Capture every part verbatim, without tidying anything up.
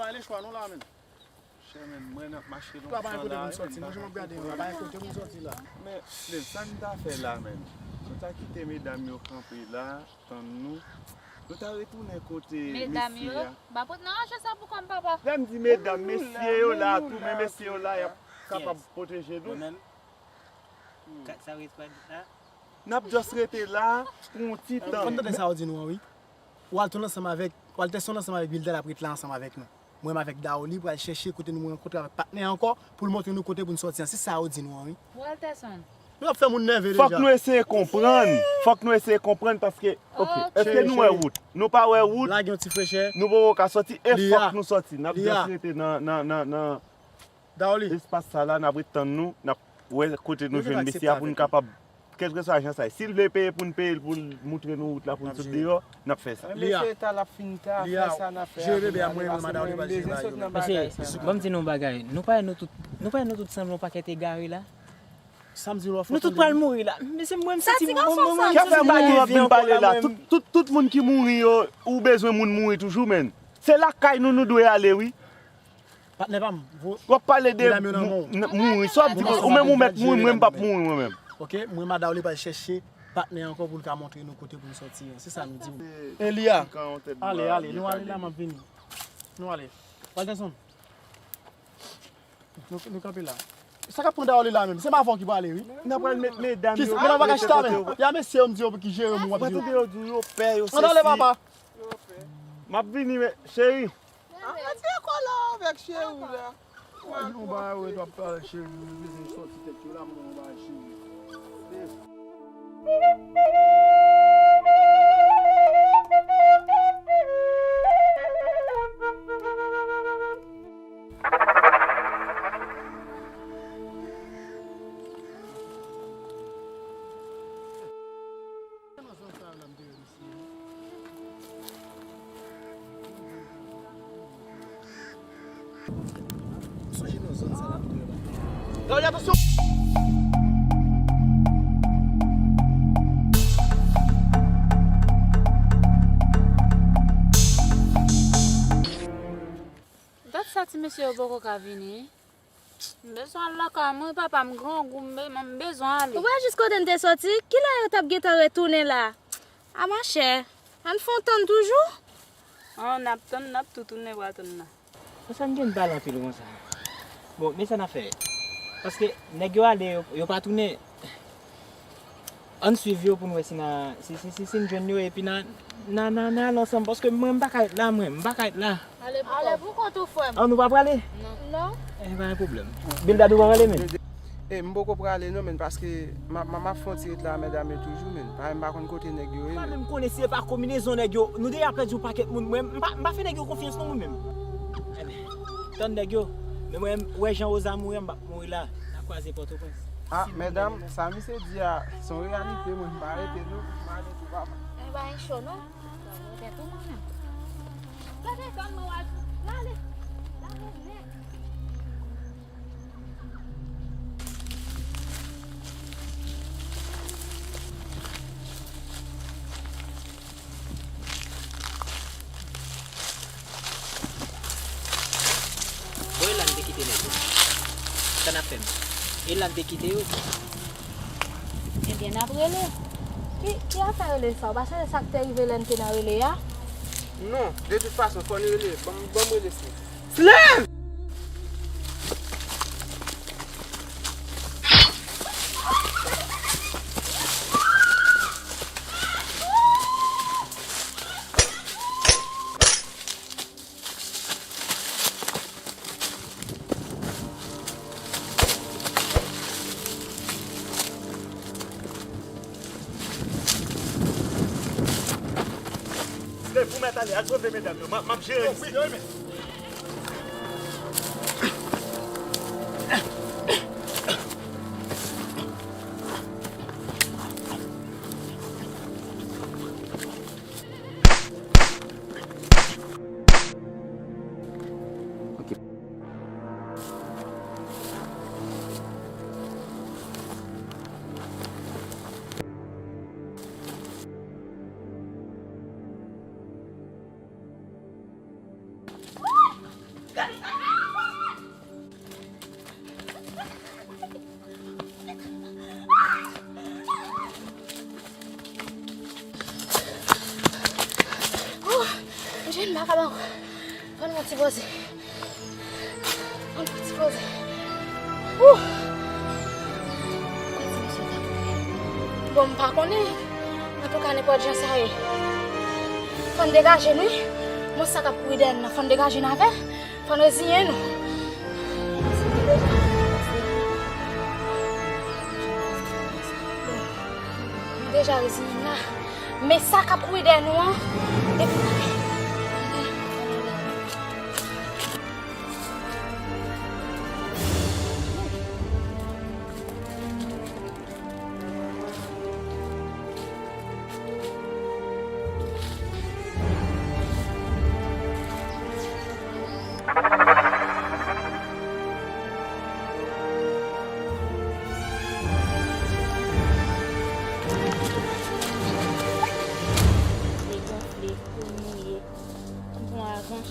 Pale chwa nou la menm. Chè, men, mwen n ap mache lontan la, men m pa ka konprann. Mwen, men sa n ta fè la, men? Nou ta kite medam yo kanpe la, tann nou. Nou ta retounen kote mesye a. Medam yo? M pa pot nan ranje sa pou kò m, papa. Lè m di medam, mesye yo la tou, men mesye yo la, y ap kapab pwoteje nou. Mwen menm? Sa w ret la? N ap just rete la pou yon ti tan. Fò n tande sa w di nou an, wi. Walton ansanm avèk, Walterson ansanm avèk Bilda l ap ret la ansanm avèk nou. Mwen menm avèk Daoli pral chèche kote nou rankontre avèk patnè ankò pou l montre nou kote pou n sòti an. Se sa yo di nou an, wi. Walterson. Nou ap fè moun nève deja. Fòk nou eseye konprann. Fòk nou eseye konprann paske, ok, èske nou wè wout? Nou pa wè wout. Lage yon ti frechè. Nou poko ka sòti e fòk nou sòti. N ap just rete nan, nan, nan, nan Daoli. Espas sa la, n ap ret tann nou, n ap wè kote nou jwenn mesye a pou n kapab, kèlkeswa jan sa ye. Si l vle peye pou n peye l, pou l moutre nou wout la pou n sot deyò, n ap fè sa. Lia, mesye ta l ap fin ta fè sa n ap fè a, jere bebe a, mwen menm a Daoli pral jere bagay yo. Mesye, ban m di nou yon bagay. Nou pa wè nou tout, nou pa wè nou tout sanble yon pakèt egare la? Sa m di w la, fò tande. Nou tout pral mouri la. Mesye, mwen m santi mwen, mwen, mwen, mwen m santi m pa gen vi ankò la, mwen. Tout, tout, tout moun ki mouri yo, ou bezwen moun mouri toujou, menn. Se lakay nou nou dwe ale, wi. Patnè pa m, vo-, w ap pale de medam yo nan men w. Mouri. Sa w ap di, ou menm ou mèt mouri, mwen m p ap mouri mwen menm. Ok, mwen, madanm li pral chèche patnè ankò pou l ka montre nou kote pou n sòti an. Se sa nou di w. Elia, ale, ale, nou ale la, m ap vini. Nou ale. Walterson, nou, nou kanpe la. Sa k ap pran Daoli la menm? Se m avè w ki pral ale, wi. N ap pral met medam yo. Medam pa ka chita menm. Y a mesye yo, m di yo pou ki jere moun w ap di yo. Yo pè, yo sesi. Ann ale, papa. M ap vini, men, cheri. Retire kòla avèk cheri w la. Ou pa di yon bagay, ou ret w ap pale cheri, ou bezwen sòti tèt yo la pou yon bagay cheri. Sonje nan zòn sa la, nou dwe bay. Daoli, atansyon! Dat sa ti mesye yo poko ka vini. M bezwen al lakay mwen, papa, m grangou, m be-, m bezwen ale. Ou wè jis kote n te soti? Kilè yo t ap gentan retounen la? A machè, ann fè yon tann toujou? An, n ap tann, n ap tou tounen pral tann la. Konsa n gen pale anpil konsa. Bon, men sa n ap fè. Paske nèg yo ale, yo, yo pa tounen. Ann swiv yo pou n wè si n a, si, si, si, si n jwenn yo, epi n a, n a, n a, n a ale ansanm, paske mwen, m pa ka ret la, mwen, m pa ka ret la. Ale pou, ale pou kont ou, frè m. An, nou pa prale? Non. Non. E, pa gen pwoblèm. Bildad, ou pa prale, menn? E, m poko prale, non, menn, paske m a, m a, m ap fè yon ti ret la, medam yo toujou, menn. Pa, m pa konn kote nèg yo ye, menn. Mwen menm, m konnen si e pa konbinezon nèg yo, nou deja pèdi yon pakèt moun, mwen, m pa, m pa fè nèg yo konfyans, non, mwen menm. Ebyen, tann nèg yo, men mwen, m wè jan Rosa mouri an, m p ap mouri la. N a kwaze Pòtoprens. Ah, medam, sa misye di a, se yon reyalite, mwen, m pa rete, non. M ale tou, papa. Mwen pa gen cho, non. Mwen tèt ou, mwen menm. Gade, tann mwen, w al, lale, lale nèt. Bon, e la n te kite nèg yo? Sa n ap fè m? E la n te kite yo? Ebyen, n ap rele. Ki, ki afè rele sa? Ou pa sonje sa k te rive lè n te nan rele a? Non, de tout fason, fò n rele. Ban m, ban m rele Slim. Slim! Lè pou mèt ale, al sove medam yo. M ap, m ap jere isit. M pa kapab ankò. Fò n pran ti poze. Fò n pran ti poze. Wouh! Gad ti mesye sa. Bon, m pa konnen. Antouka, nenpòt jan sa ye, fò n degaje n, wi. Monstre sa k ap kouri dèyè n nan, fò n degaje n avè l. Fò n reziyen nou. Nou deja reziyen n la. Men sa k ap kouri dèyè nou an, depi Li gonfle, pou l mouye. Bon, avan.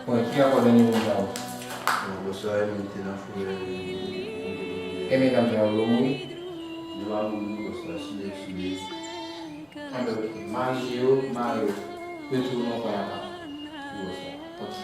Bon, ki ankò dènye moun sa yo? Bon, bòs la, e mwen te nan fouyè. E medam sa yo, yo mouri? Yo pa mouri, bòs la, sile, sile. Anben, oke. Mari yo, mari yo. Retounen nan kay la. Yo sa. Ok.